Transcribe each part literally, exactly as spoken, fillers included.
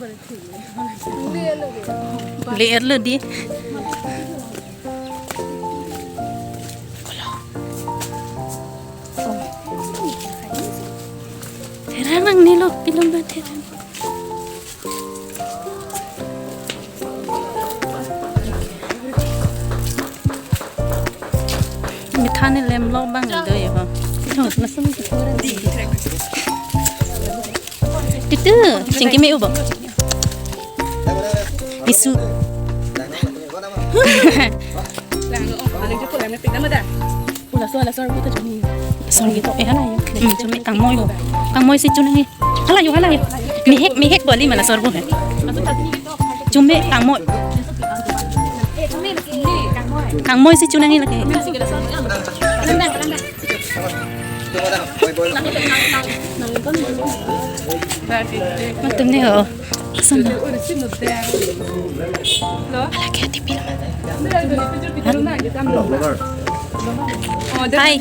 Le-er lo dei. Therang nangne lo, pilon ba therang. Methang ne lemlo abang do yo. Lason. Titu, chingki me ubo. Tisu. Lang, oh, aling jeput lang, pik nama dah. Ula so, ula so, buta juni. Sorry to, eh, hala yo. Hmm, chumi kangmoi ho. Kangmoi si chunang ni. Hala yo, hala yo. Mihek, mihek bali mana sorbo he. Chumi kangmoi. Kangmoi si chunang ni lagi. Matum ne ho. Sana. Ala kaya tipi naman. Hi.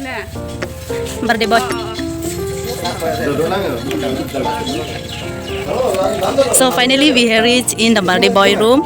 Birthday boy. So finally we have reached in the birthday boy room.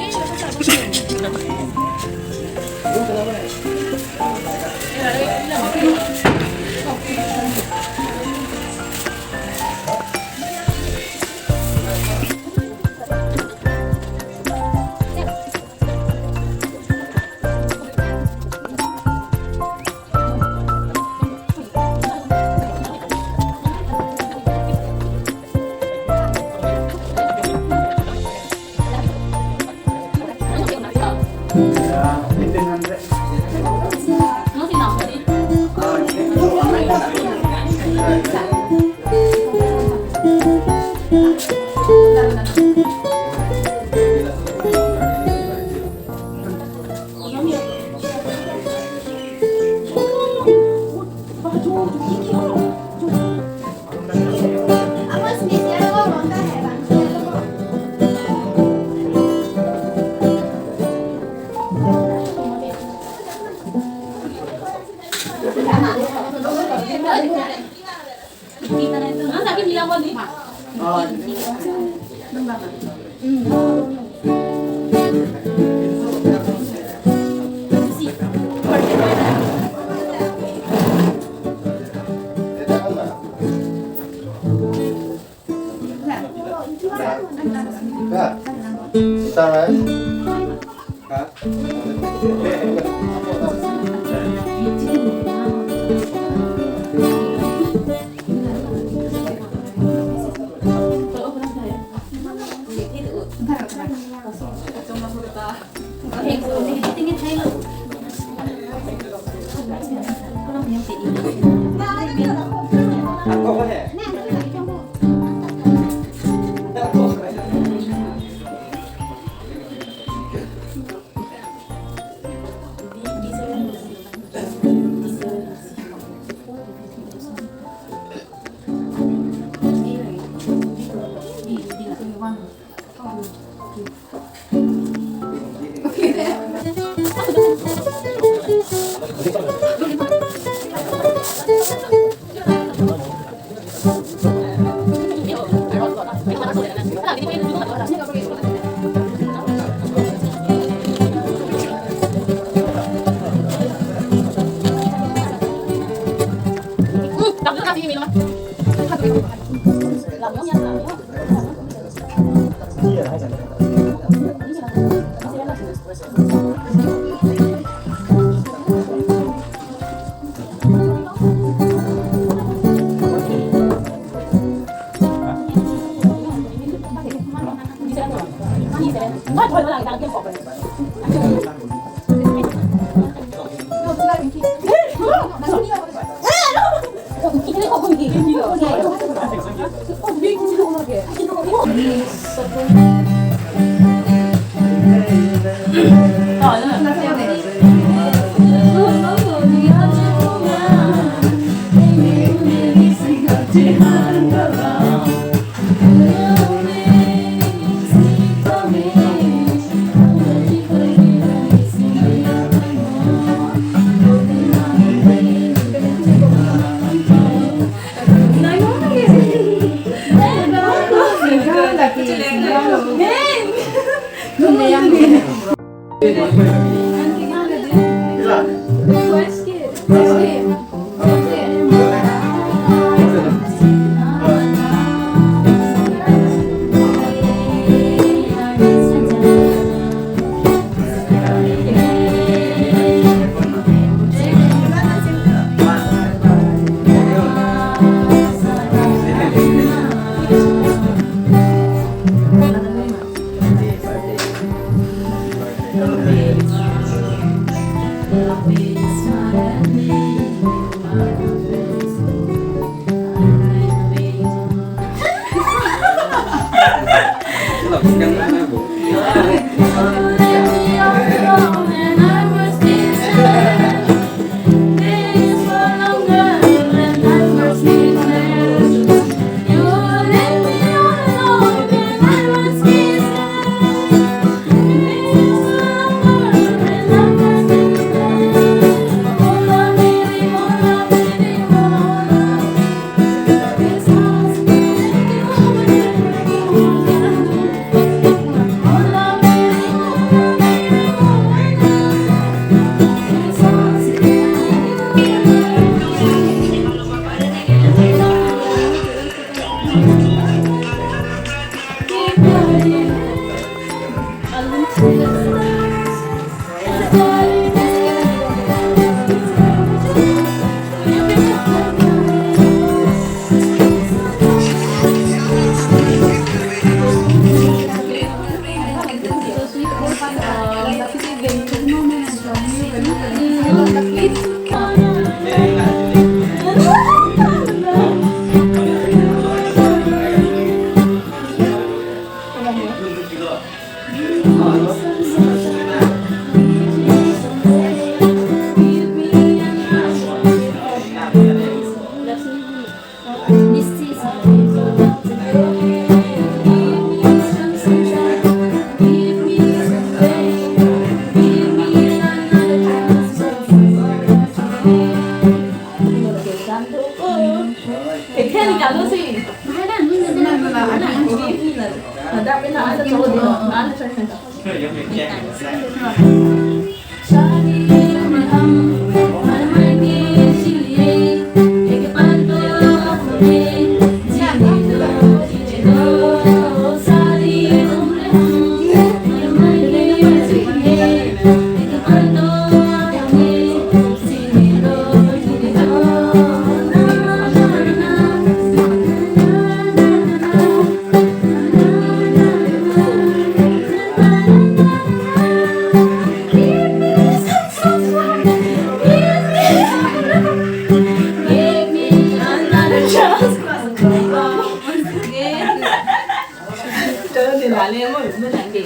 Chalo, dile, ale mo, mo tangke.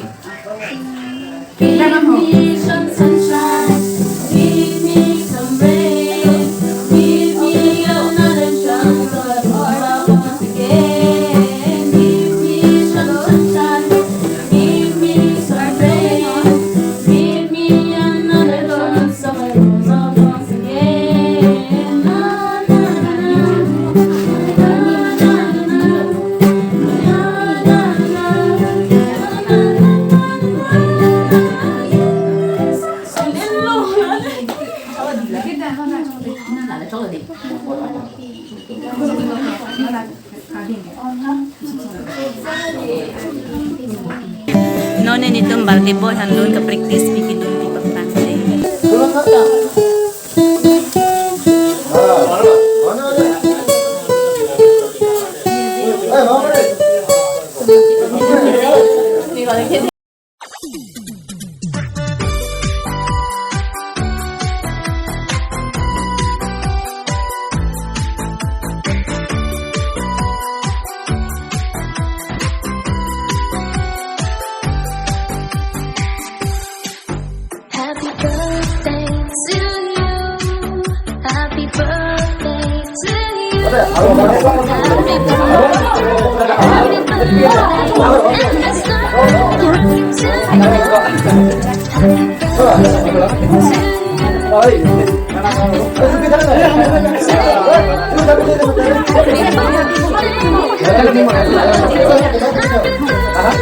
Give me some sunshine, give me some rain, give me another chance to love once again. Give me some sunshine, give me some rain, give me another chance to love once again. Na, na, na, na. Non nelitum Balti Boy aphan dun ke-practice pi kedun pi paktang te. Happy birthday to you. Happy birthday to you. Happy birthday. Happy birthday to you.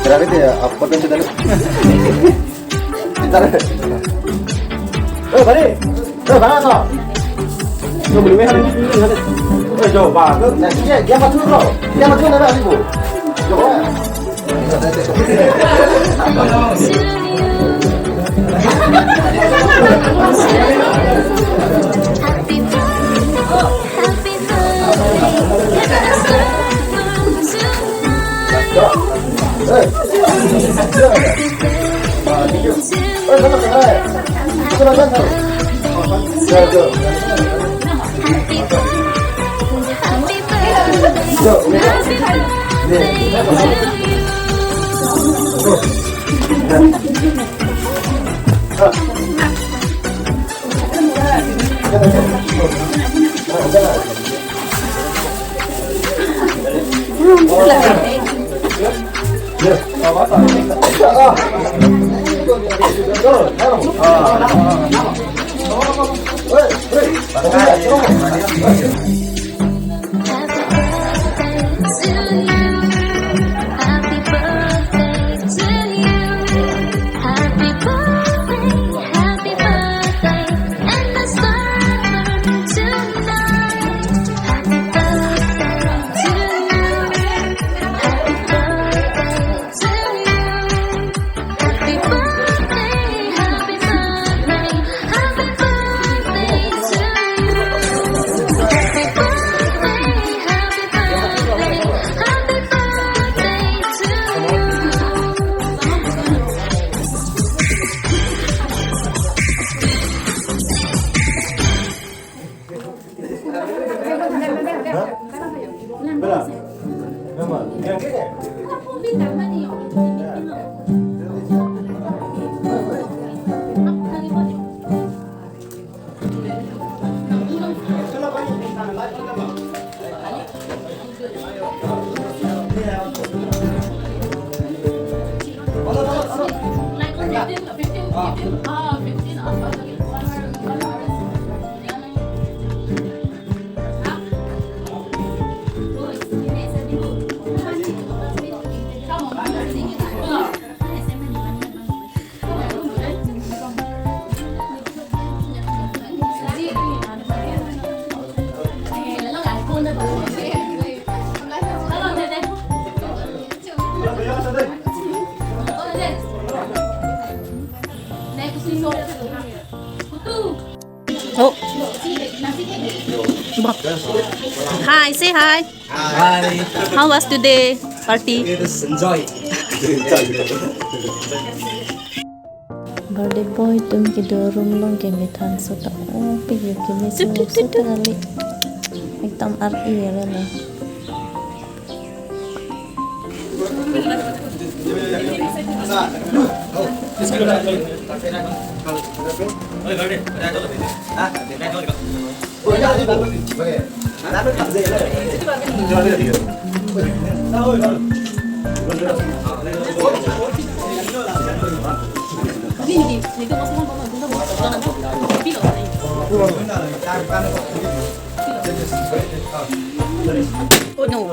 Gravity ya, apa kan sudah? Bentar. Eh, balik. Eh, mana tuh? Tuh, belum ya, belum ya. Eh, coba. Tuh, nah, dia, dia maju, bro. Dia maju, nana, ibu. Coba. Oh. Hi, say hi. Hi. How was today party? It is enjoy. Birthday boy atum kedo room along kemethan so ta, oh, pik yo keme so ta kali. Ekdom ar-i ya la. Oh, no.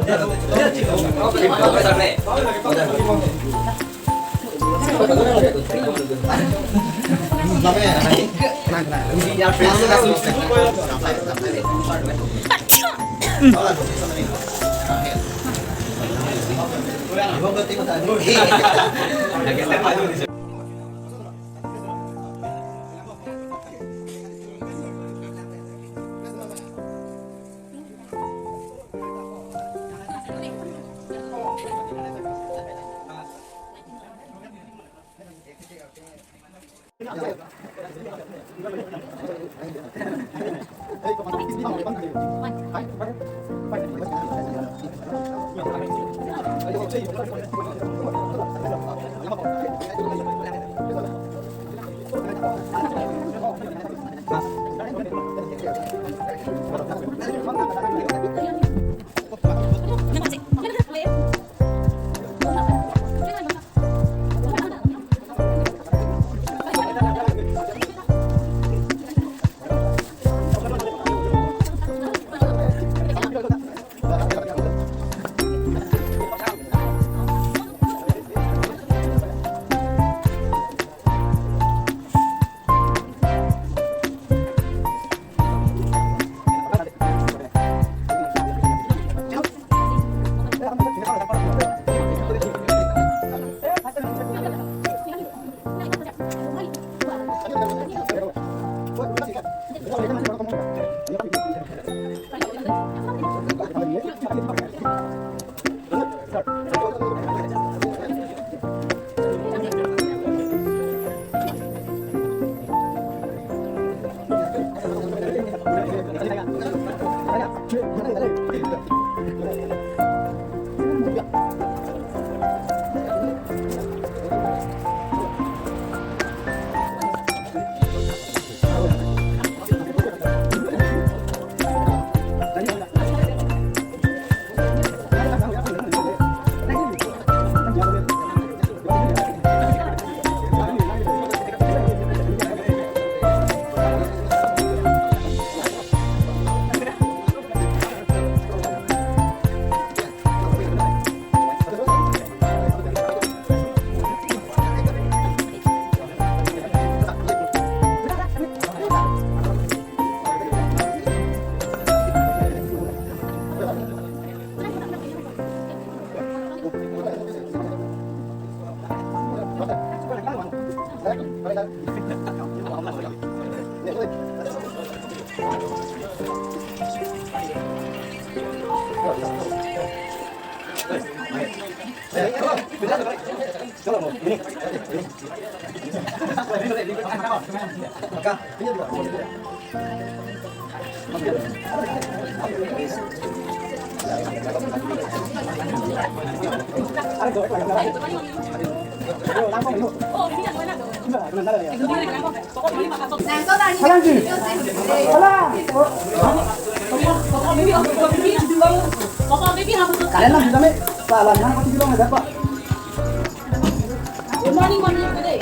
Good morning, morning, good day.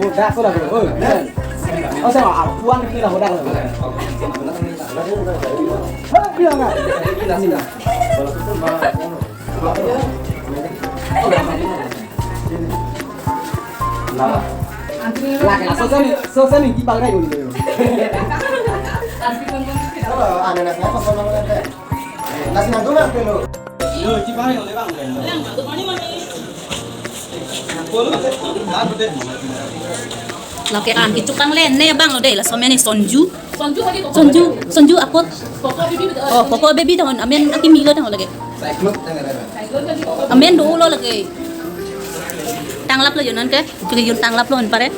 Oh, dak ko lagu. Oh, man. Oh, sama apuan kita lagu dak. Oh, bilang kan? Nah. Lah, so sani, so sani di bang rai. Ada nasi apa sama ada? Nasi nang tulang dulu. Yo, di bang, di bang. Lake an kechokang le ne bang lo dei, laso amen sonju. Sonju, sonju apot. Oh, koko baby tahun amen akimi lo tahun lake. Amen dolo lake. Tanglap lo jonan ke, chuli jun tanglap lo pare.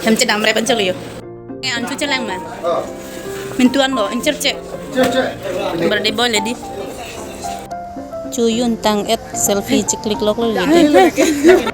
Hem chedam re pen chuli jo. Eh, an chu chelang ma. Oh. Mintuan lo, incher che. Che, che. Birthday boy lady. Chu jun tang et selfie chiklik lok lo lady.